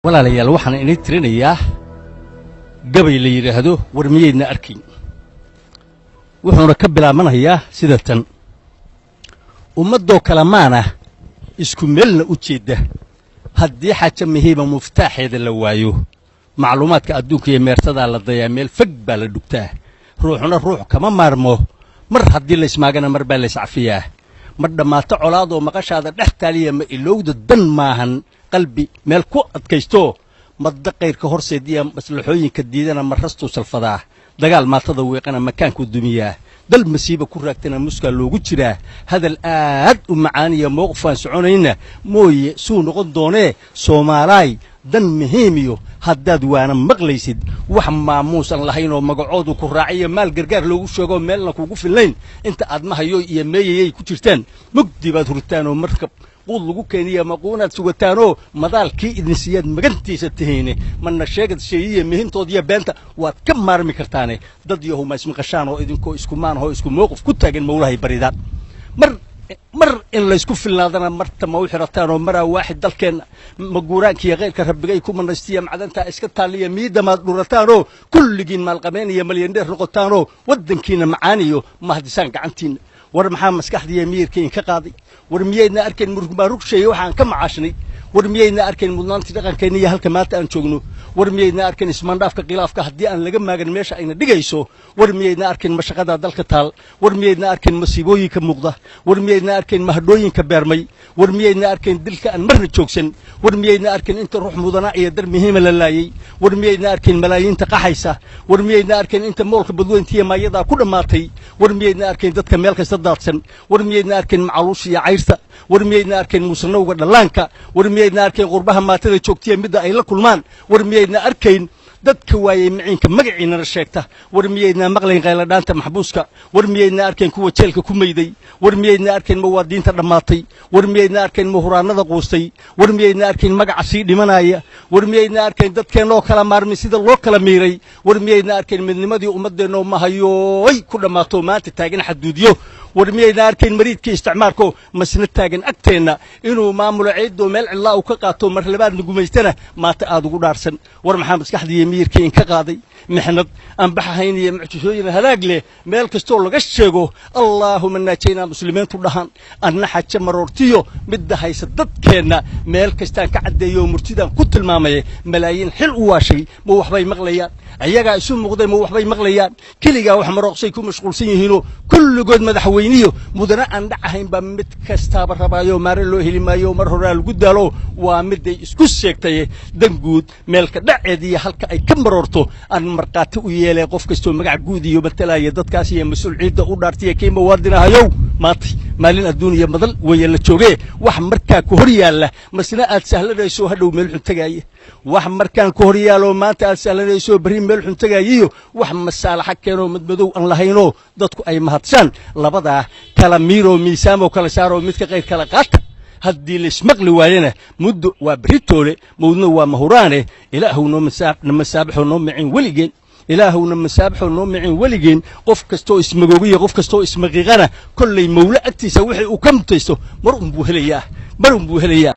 Walaalayaal, waxaan inii tirinayaa gabay la yidhaahdo "War miyaydna arkayn". Wuxuuna ka bilaabanayaa sida tan: Ummaddoo kale maana isku meelna u jeedda, haddii xaaja mihiiba muftaaxeeda la waayo, macluumaadka adduunka iyo meertadaa la dayaa, meel fog baa la dhugtaa. Ruuxuna ruux kama maarmo, mar haddii laysmaagana mar baa layscafiyaa. Ma dhammaato colaadoo maqashaada dhex taaliya, ma ilowda dan maahan. Qalbi meel ku adkaystoo madda kayrka horseediya, maslaxooyinka diidana ma rastuu salfadaa. Dagaal maatada wiiqana makaankuu dumiyaa, dal masiiba ku raagtana muskaa loogu jiraa. Hadal aad u macaaniya mowqifaan soconayna mooye suu noqon doonee. Soomaalaay, dan muhiimiyo haddaad waana maqlaysid, wax maamuusan lahayn oo magacoodu ku raaciyo, maal gargaar loogu sheegoo meelna kugu filnayn, inta aad mahayo iyo meeyayay ku jirtaan, mugdi baad hurtaanoo markab quud lagu keeniya maquunaad sugataanoo madaalkii idin siiyaad magantiisa tihiine. Mana sheegad sheeyiya mihintoodiyo beenta waad ka maarmi kartaane. Dad yahow, ma ismaqashaan oo idinkoo iskumaan oo isku mowqif ku taagan mawlahay baridaan? Mar mar in laysku filnaadana marta ma u xirataan oo maraa waaxid dalkeenna maguuraankiiyo kayrka rabbigay ku manaystiya, macdantaa iska taalliya miidamaad dhurataanoo kulligiin maalqabeen iyo malyandheer noqotaanoo waddankiina macaaniyo mahdisaan gacantiinna? War maxaa maskaxdiiyo miyirka inka qaaday? War miyaydna arkayn murugmaarugsheeye waxaan ka macaashnay? War miyaydna arkayn mudnaantii dhaqankeenna iyo halka maanta aan joogno? War miyaydna arkayn ismaandhaafka khilaafka haddii aan laga maagan meesha ayna dhigayso? War miyaydna arkayn mashaqadaa dalka taal? War miyaydna arkayn masiibooyinka muuqda? War miyaydna arkayn mahadhooyinka beermay? War miyaydna arkayn dilka aan marna joogsan? War miyaydna arkayn inta ruux mudanaa iyo dar muhiima la laayey? War miyaydna arkayn malaayiinta qaxaysa? War miyaydna arkayn inta moolka badweyntiiyo maayadaa ku dhammaatay? War miyaydna arkayn dadka meel kasta daadsan? War miyaydna arkayn macaluusha iyo cayrta? War miyaydna arkayn muusanowga dhallaanka? War miyaydna arkayn qurbaha maatada joogtiya midda ay la kulmaan? War miyaydna arkayn dadka waayey maciinka magaciinana sheegta? War miyaydna maqlayn qayladhaanta maxbuuska? War miyaydna arkayn kuwa jeelka ku mayday? War miyaydna arkayn mawaadiinta dhammaatay? War miyaydna arkayn mahuraanada quustay? War miyaydna arkayn magaca sii dhimanaya? War miyaydna arkayn dadkeennoo kala maarmin sida loo kala miiray? War miyaydna arkayn midnimadii ummaddeenoo mahayooy ku dhammaato maanta taagan xaduudyo? War miyaydna arkayn mariidkii isticmaalko masna taagan agteenna inuu maamulo ciiddoo meel cidlaa uu ka qaato, mar labaadna gumaystana maanta aad ugu dhaarsan? War maxaa maskaxdiiyo miyirkii inka qaaday? Mixnad aan baxahayn iyo mucjisooyin halaag leh meel kastoo laga sheego, "Allaahuma naajaynaa" muslimiintu dhahan. Anna xaje maroortiyo midda haysa dadkeenna meel kastaan ka caddeeyo, murtidaan ku tilmaamaya. Malaayiin xil u waashay ma waxbay maqlayaan? Ayagaa isu muuqday ma waxbay maqlayaan? Keligaa wax marooqsay ku mashquulsan yihiinoo kulligood madaxweyniyo mudane aan dhac ahayn baa mid kastaaba rabaayo. Maare loo heli maayo, mar horaa lagu daalo, waa miday isku sheegtay. Dan guud meelka dhaceed iyo halka ay ka maroorto aan markhaati u yeelay. Qof kastoo magac guud iyo matalaya dadkaas iyo mas-uul ciidda u dhaartiya, kii muwaadinahayow, maantay maalin adduun iyo madal weeye la joogee. Wax markaa ku hor yaalla masna aad sahlanayso, hadhow meel xun tegaaya. Wax markaan ku hor yaalo maanta aad sahlanayso, berri meel xun tegaayiyo, wax masaalaxa keenoo madmadow aan lahaynoo dadku ay mahadshaan, labadaa kala miiroo miisaamoo kala saaroo midka qayr kala qaata. Haddii laismaqli waayena, muddo waa beritoole, mawdna waa mahuraane. Ilaahuw noo masaabaxoo noo micin weligeen, ilaahowna masaabaxoo noo micin weligeen. Qof kastoo ismagoogiya, qof kastoo ismaqiiqana, kollay mawle agtiisa wixii uu ka mutaysto mar unbuu helayaa, mar unbuu helayaa.